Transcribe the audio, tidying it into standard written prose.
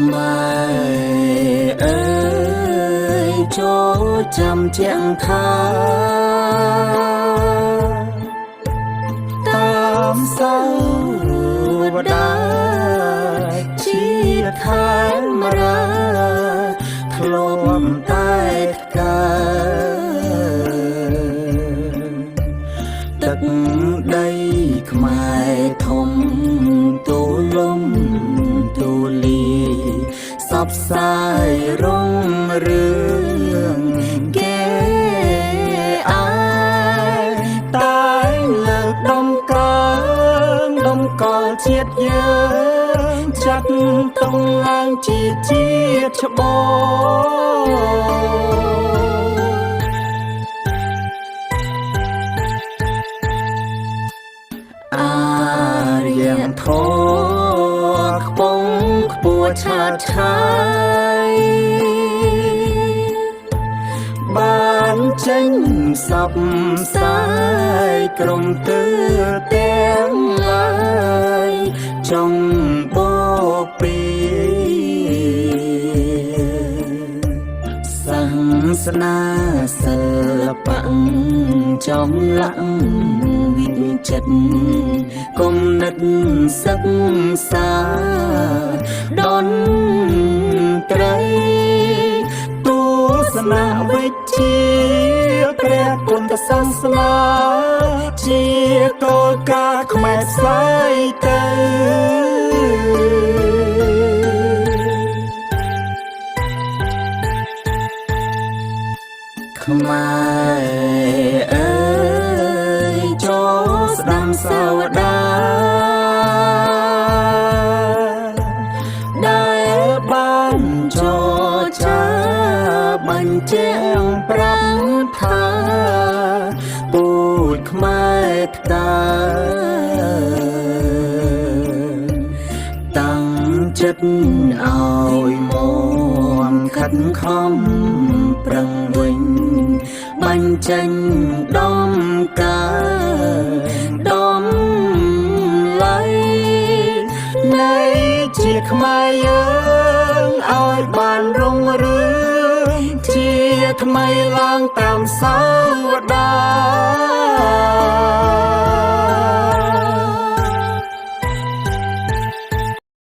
ខ្មែរអើយចូលចាំជាងថាតាមសាវតាជាតិខែមរាធ្លាប់តែកើទឹកដីខ្មែរធំទូលំទូលាយសពសាយរុងរឿងគេអាយតែលើកដំកើងដំកល់ជាតិយើងចាត់តុងឡើងជាជាតិច្បង អារយធម៌ខ្ពងខ្ពស់ឆាតឆាយបានចេញសពសាយក្រុមទើទាំងឡាយចង់បូពីសាសនាសិល្បៈចំលាក់វិចិត្រគុំនិតសិក្សាដនត្រីទស្សនវិជ្ជាព្រះពុទ្ធសាសនាជាគោលការណ៍ខ្មែរផ្សាយទៅ ខ្មែរអើយចូលស្ដាំសាវតាដែលបានចរចាបញ្ជាក់ប្រាប់ថាពូជខ្មែរថ្កើតាំងចិត្តឲ្យមខិតខំប្រឹងវិញបាញ់ចេញដំកើដំឡៃនៃជាខ្មែរយើងឲ្យបានរុងរឿងជាថ្មីឡើងតាមសាវតា។